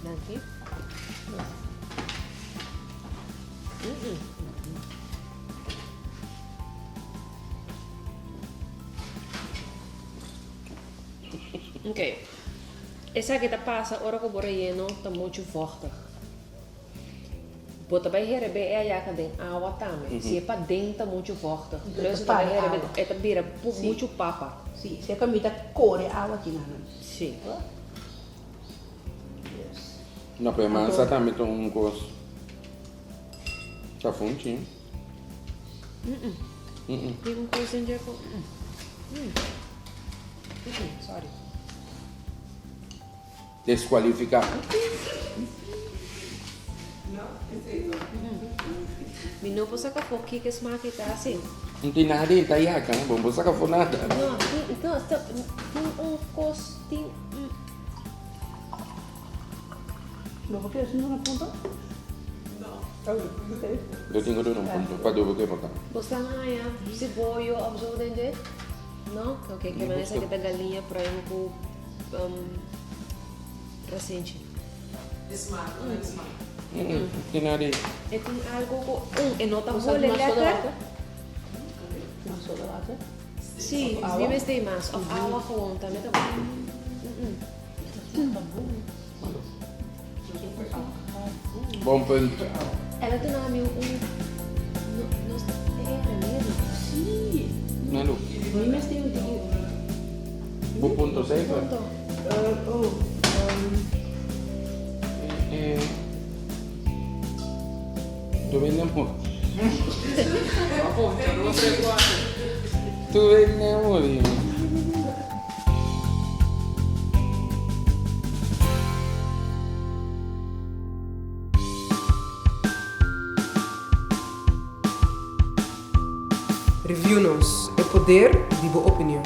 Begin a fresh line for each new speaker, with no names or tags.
Danki. Ok. Esaki ta pasa ora ku bo relleno ta muchu vochtig. Bo ta bai herebé e ayaka den awa tambe. Si e paden ta muchu vochtig, plus bo ta bai herebé, e ta bira muchu papa.
Si, si e kamita kore awa aki nan.
Si.
No, pero e mansa tambe ta un kos. Ta funchi.
Tin un kos den dje ku. Sorry.
Descualifica.
Mi no por saca afo kiko e smaak ta hasi.
No tin nada den ta yaka, bo no por saca afo nada.
No, tin, no, tin un cos, tin un.
Bo por kere duna punto?
No.
Yo tin ku duna un punto, pa dubi ku e por ta.
Bo sa haña siboyo of zo den dje? No? Ok, ke manera esaki ta galiña pruim ku. Rasenchi.
E smaak, no e smaak.
Tin nada ei.
E tin algo ku un e no ta hole lekker.
Mas soda water?
Si, mi mester ei mas. Of awa gewoon tambe ta bon.
Bon punt.
El a duna mi un nos ta e remedio.
Si.
Nalu.
Mi mester un tiki.
Bu punto zeker.
Punto.
Oh.
Eh. Tu vende amor. Tu vende amor.
Review nos, e poder di bo opinion.